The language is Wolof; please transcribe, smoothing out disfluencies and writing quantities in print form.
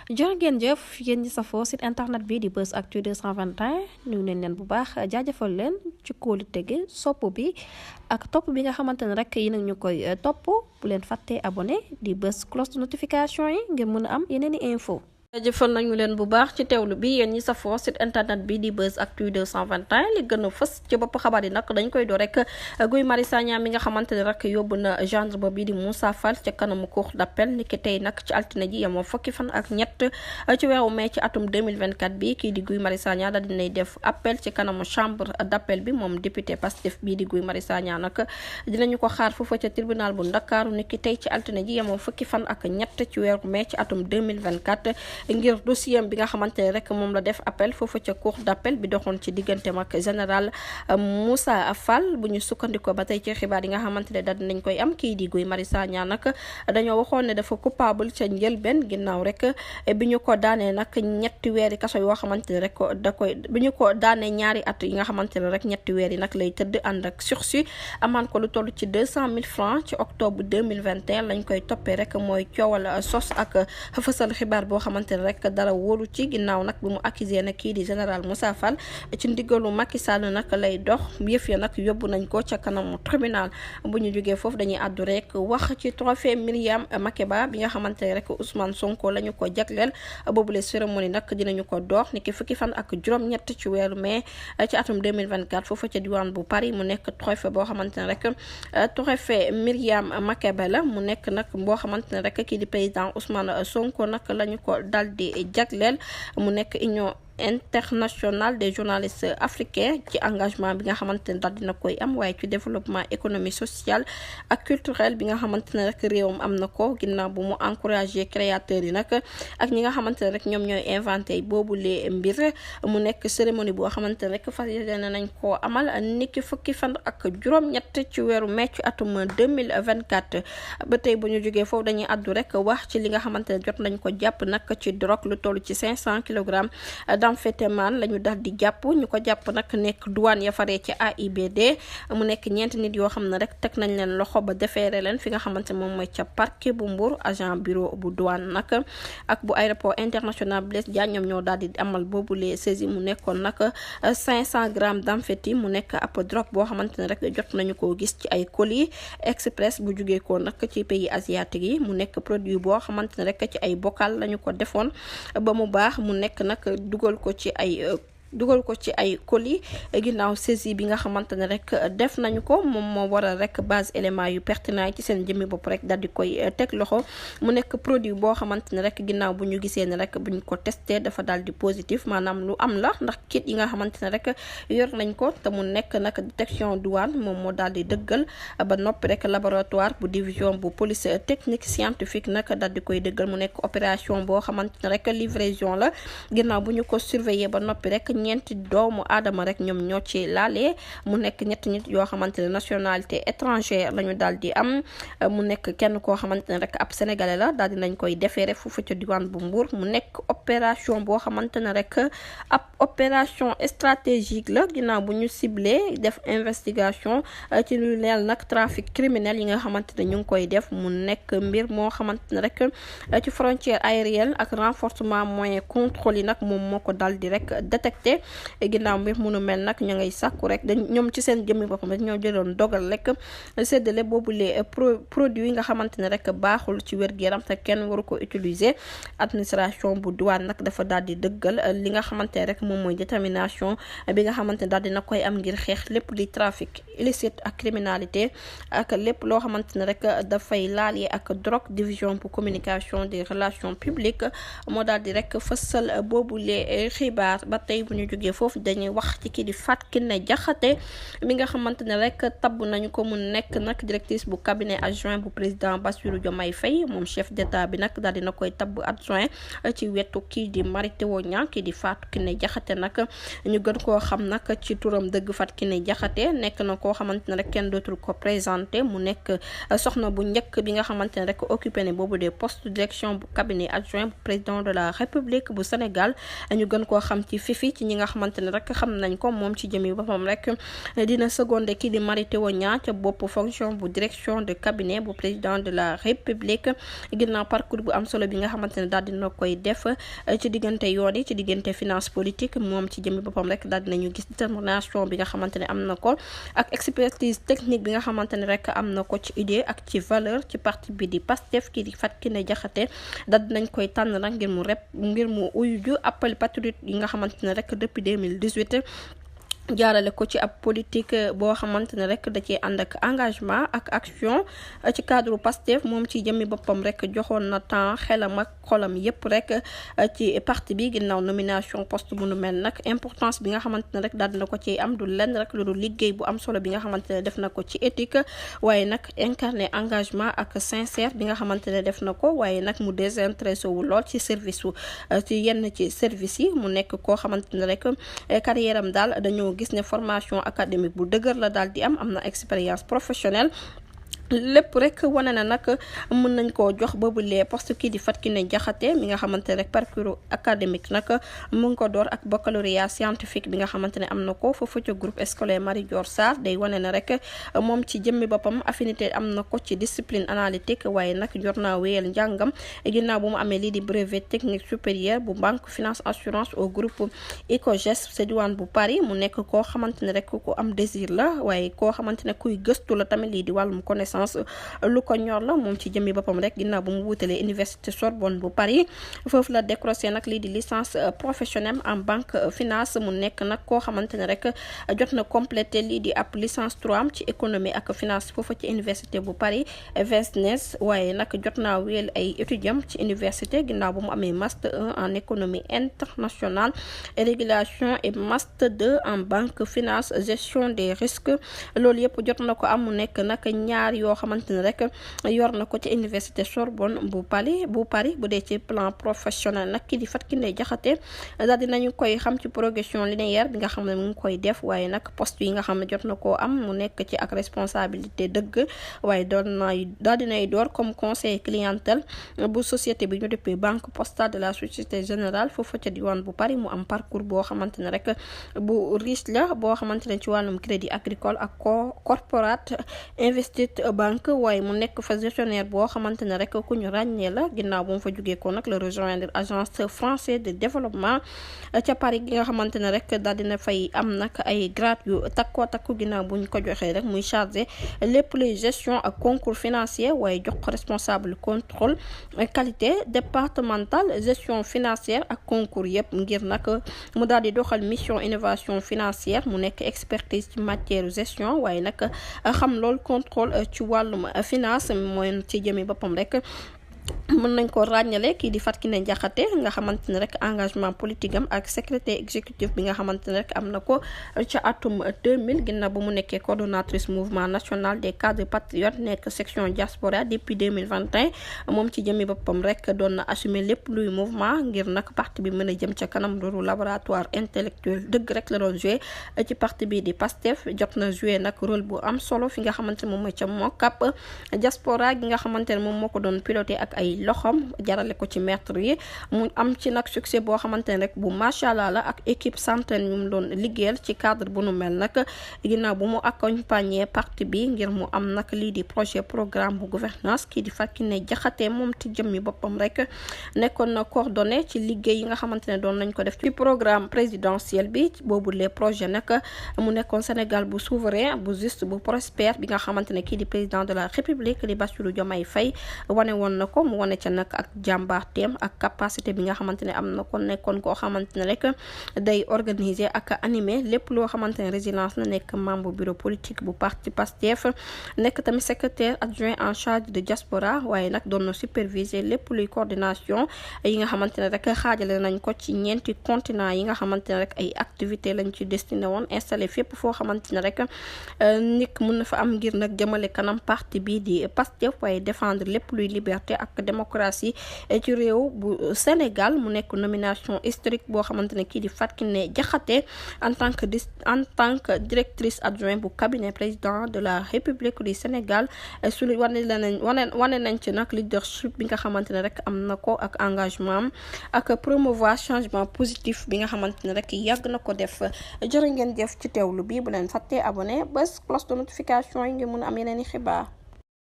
jërë ngeen jëf yéen ñi safoo site internet bi di Buzz Actu 221 nuyu nañ leen bu baax jaajëfal leen ci kóolu tege sopp bi ak topp bi nga xamante ne rek yi nag ñu koy topp bu leen fàttee abonné di bës cloche de notification yi ngir mën a am yeneen i info jëfal nañu leen bu baax ci teewlu bi yéen ñi safoo site internet bi di Buzz Actu 221 li gën a fës ci bopp xabaar yi nag dañ koy doo rek Guy Marius Sagna mi nga xamante ne rek yóbbu na gendarme bi di Moussa Fall ca kanamu cour d'appel ni ki tey nag ci altine ji yemoo fukki fan ak ñett ci weeru mai ci atum 2024 bi kii di Guy Marius Sagna daal dinay def appel ci kanamu chambre d'appel bi moom député Pastef bii di Guy Marius Sagna nag dinañu ko xaar foofa ca tribunal bu Ndakaaru ni ki tey ci altine ji yemoo fukki fan ak ñett ci weeru mai ci atum 2024 ngir dossier bi nga xamante ne rek moom la def appel foofu ca cour d'appel bi doxoon ci digganteem ak général Moussa Fall bu ñu sukkandikoo ba tey ci xibaar yi nga xamante ne daal dinañ koy am kii di Guy Marius Sagna nag dañoo waxoon ne dafa coupable ca njëlbeen ginnaaw rek bi ñu ko daanee nag ñetti weeri kaso yoo xamante ne rek bi ñu ko daanee ñaari at yi nga xamante ne rek ñetti weer yi nag lay tëdd ànd ak sursis amaan ko lu toll ci 200 000 francs ci octobre 2021 lañ koy toppee rek mooy coowal sos ak fësal xibaar boo xamante ne rek dara wóoru ci ginnaaw nag bi mu accusé nag kii di général Moussa Fall ci ndigalu Macky Sall nag lay dox yëf ya nag yóbbu nañ ko ca kanamu tribunal bu ñu jógee foofu dañuy àddu rek wax ci trophée Myriam Makeba bi nga xamante ne rek Ousmane Sonko la ñu ko jagleel boobule cérémonie nag dinañu ko dox ni ki fukki fan ak juróom-ñett ci weeru mai ci atum 2024 foofu ca diwaan bu Paris mu nekk trophée boo xamante ne rek trophée Myriam Makeba la mu nekk nag boo xamante ne rek kii di président Ousmane Sonko nag la ñu ko dal di jagleel mu nekk union international des journalistes africains ci engagement bi nga xamante ne daal dina koy am waaye ci développement économique social ak culturel bi nga xamante ne rek réewam am na ko ginnaaw bu mu encouragé créateurs yi nag ak ñi nga xamante ne rek ñoom ñooy inventé boobu lee mbir mu nekk cérémonie boo xamante ne rek fas yéene nañ koo amal niki fukki fan ak juróom-ñett ci weeru mai ci atum 2024 ba tey bu ñu jógee foofu dañuy addu rek wax ci li nga xamante ne jot nañ ko jàpp nag ci drogue lu toll ci 500 kilogrammes amphétamine la ñu daal di jàpp ñu ko jàpp nag nekk douane ya faree ci AIBD mu nekk ñeenti nit yoo xam ne rek teg nañ leen loxo ba defeere leen fi nga xamante moom mooy ca parquet bu Mbour agent bureau bu douane nag ak bu aéroport international Blaise Diagne ñoom ñoo daal di amal boobule saisie mu nekkoon nag 500 grammes d'amphétamine mu nekk ab drogue boo xamante ne rek jot nañu koo gis ci ay colis express bu jugee ko nag ci pays asiatique yi mu nekk produit boo xamante ne rek ci ay bocal lañu ko defoon ba mu baax mu nekk nag dugal ko ci ay colis ginnaaw saisie bi nga xamante ne rek def nañu ko moom moo waral rek base élément yu pertinent yi ci seen jëmmi bopp rek daal di koy teg loxo mu nekk produit boo xamante ne rek ginnaaw bu ñu gisee ne rek bu ñu ko testé dafa daal di positif maanaam lu am la ndax kit yi nga xamante ne rek yor nañ ko te mu nekk nag détection douane moom moo daal di dëggal ba noppi rek laboratoire bu division bu police technique scientifique nag daal di koy dëggal mu nekk opération boo xamante ne rek livraison la ginnaaw bu ñu ko surveiller ba noppi rek ñeenti doomu aadama rek ñoom ñoo ci laalee mu nekk ñetti nit yoo xamante ne nationalité étrangère la ñu daal di am mu nekk kenn koo xamante ne rek ab sénégalais la daal di nañ koy defeere foofu ca diwaan bu Mbour mu nekk opération boo xamante ne rek ab opération stratégique la ginnaaw bu ñu ciblé def investigation ci lu leel nag trafic criminel yi nga xamante ne ñu ngi koy def mu nekk mbir moo xamante ne rek ci frontière aérienne ak renforcement moyen contrôle yi nag moom moo ko daal di rek détecté ginnaaw mbir munu mel nag ñu ngay sàkku rek ñoom ci seen jëmmi boppam rek ñoo jëloon dogal rek séddale boobu les produits yi nga xamante ne rek baaxul ci wér-gu-yaram te kenn waru ko utiliser administration bu douane nag dafa daal di dëggal li nga xamante ne rek moom mooy détermination bi nga xamante ne daal dina koy am ngir xeex lépp li trafic illicite ak criminalité ak lépp loo xamante ne rek dafay laalee ak drogue division pour communication des relations publiques moo daal di rek fësal boobu les xibaar ba tey bu ñu jógee foofu dañuy wax ci kii di Fatou Kiné Diakhaté mi nga xamante ne rek tabb nañu ko mu nekk nag directrice bu cabinet adjoint bu président Bassirou Diomaye Faye moom chef d'état bi nag daal dina koy tabb adjoint ci wetu kii di Mary Teuw Niane kii di Fatou Kiné Diakhaté nag ñu gën koo xam nag ci turam dëgg Fatou Kiné Diakhaté nekk na koo xamante ne rek kenn dootul ko présenté mu nekk soxna bu njëkk bi nga xamante ne rek occupé ne boobu des postes direction bu cabinet adjoint bu président de la République bu Sénégal ñu gën koo xam ci Fifi ci ñi nga xamante ne rek xam nañ ko moom ci jëmi boppam rek dina secondé kii di Mary Teuw Niane ca bopp fonction bu direction de cabinet bu président de la république ginnaaw parcours bu am solo bi nga xamante ne daal dina koy def ci diggante yoon yi ci diggante finance politique moom ci jëmi boppam rek daal dinañu gis détermination bi nga xamante ne am na ko ak expertise technique bi nga xamante ne rek am na ko ci idée ak ci valeur ci parti bi di Pastef kii di Fatou Kiné Diakhaté daal dinañ koy tànn nag ngir mu uyu ju appel patriote yi nga xamante ne rek depuis 2018 jaarale ko ci ab politique boo xamante ne rek da cee ànd ak engagement ak action ci cadre Pastef moom ci jëmmi boppam rek joxoon na temps xelam ak xolam yépp rek ci parti bi ginnaaw nomination poste bu nu mel nag importance bi nga xamante ne rek daal dina ko ci am du lenn rek lu dul liggéey bu am solo bi nga xamante ne def na ko ci éthique waaye nag incarné engagement ak sincère bi nga xamante ne def na ko waaye nag mu désintéressé wu lool ci service wu ci yenn ci service yi mu nekk koo xamante ne rek carrière am daal dañoo gis ne formation académique bu dëgër la daal di am na expérience professionnelle lépp rek wane na nag mën nañ koo jox boobu lee poste kii di Fatou Kiné Diakhaté mi nga xamante ne rek parcours académique nag mu ngi ko door ak baccalauréat scientifique bi nga xamante ne am na ko foofu ca groupe scolaire Marie Dior Sarr day wane na rek moom ci jëmmi boppam affinité am na ko ci discipline analytique waaye nag jot naa wéyal njàngam ginnaaw bu mu amee lii di brevet technique supérieur bu banque finance assurance au groupe ICOGES ca diwaan bu Paris mu nekk koo xamante ne rek ku am désir la waaye koo xamante ne kuy gëstu la tamit lii di wàllum connaissance lu ko ñor la moom ci jëmmi boppam rek ginnaaw bu mu wutalee université Sorbonne bu Paris foofu la décroché nag lii di licence professionnelle en banque finance mu nekk nag koo xamante ne rek jot na complété lii di ab licence 3 am ci économie ak finance foofu ci université bu Paris Vincennes waaye nag jot naa wéyal ay étudiants ci université ginnaaw bu mu amee master 1 en économie internationale et régulation et master 2 en banque finance gestion des risques loolu yëpp jot na ko am mu nekk nag ñaar yoo xamante ne rek yor na ko ci université Sorbonne bu Paris bu dee ci plan professionnel nag kii di Fatou Kiné Diakhaté daal dinañu koy xam ci progression linéaire bi nga xam ne mu ngi koy def waaye nag poste yi nga xam ne jot na koo am mu nekk ci ak responsabilité dëgg waaye daal dinay door comme conseil clientèle bu société bi ñu dëppee banque postale de la société générale foofu ca diwaan bu Paris mu am parcours boo xamante ne rek bu riche la boo xamante ne ci wàllum crédit agricole ak corporate Investit banque waaye mu nekk fa gestionnaire boo xamante ne rek ku ñu ràññee la ginnaaw bu mu fa jógee ko nag la rejoindre agence française de développement ca Paris gi nga xamante ne rek daal dina fay am nag ay grade yu takku ginnaaw bu ñu ko joxee rek muy chargé lépp les gestion ak concours financier waaye jox ko responsable contrôle qualité départementale gestion financière ak concours yëpp ngir nag mu daal di doxal mission innovation financière mu nekk expertise ci matière gestion waaye nag xam lool contrôle ci wàllum finance mooy ci jëmi boppam rek mën nañ ko ràññale kii di Fatou Kiné Diakhaté nga xamante ne rek engagement politique am ak secrétaire exécutif bi nga xamante ne rek am na ko ca atum 2000 ginnaaw bu mu nekkee coordonnatrice mouvement national des cadres patriotes nekk section diaspora depuis 2021 moom ci jëmi boppam rek doon na assumer lépp luy mouvement ngir nag parti bi mën a jëm ca kanam loolu laboratoire intellectuel dëgg rek la doon joué ci parti bi di Pastef jot na joué nag rôle bu am solo fi nga xamante ne moom mooy ca mocap diaspora gi nga xamante ne moom moo ko doon piloté ak ay loxom jarale ko ci maître yi mu am ci nag succès boo xamante ne rek bu macha allah la ak équipe centaine yu mu doon liggéeyal ci cadre bu nu mel nag ginnaaw bu mu accompagner parti bi ngir mu am nag lii di projet programme bu gouvernance kii di Fatou Kiné Diakhaté moom ci jëmmi boppam rek nekkoon na coordonné ci liggéey yi nga xamante ne doon nañ ko def ci programme présidentiel bi boobu les projets nag mu nekkoon Sénégal bu souverain bu juste bu prospère bi nga xamante ne kii di président de la république di Bassirou Diomaye Faye wane woon na ko mu wane ca nag ak jàmbaarteem ak capacité bi nga xamante ne am na ko nekkoon koo xamante ne rek day organiser ak animer lépp loo xamante ne résilience la nekk membre bureau politique bu parti Pastef nekk tamit secrétaire adjoint en charge de diaspora waaye nag doon na superviser lépp luy coordination yi nga xamante ne rek xaajale nañ ko ci ñeenti continent yi nga xamante ne rek ay activité lañ ci destiné woon installé fépp foo xamante ne rek nit mun na fa am ngir nag jëmale kanam parti bi di Pastef waaye défendre lépp luy liberté ak ak démocratie ci réew bu Sénégal mu nekk nomination historique boo xamante ne kii di Fatou Kiné Diakhaté en tant que directrice adjointe bu cabinet président de la République du Sénégal wane nañ ci nag leadership bi nga xamante ne rek am na ko ak engagement ak promouvoir changement positif bi nga xamante ne rek yàgg na ko def. jërë ngeen jëf ci teewlu bi bu leen fàttee abonné bés cloche de notification yi ngeen mun a am yeneen i xibaar.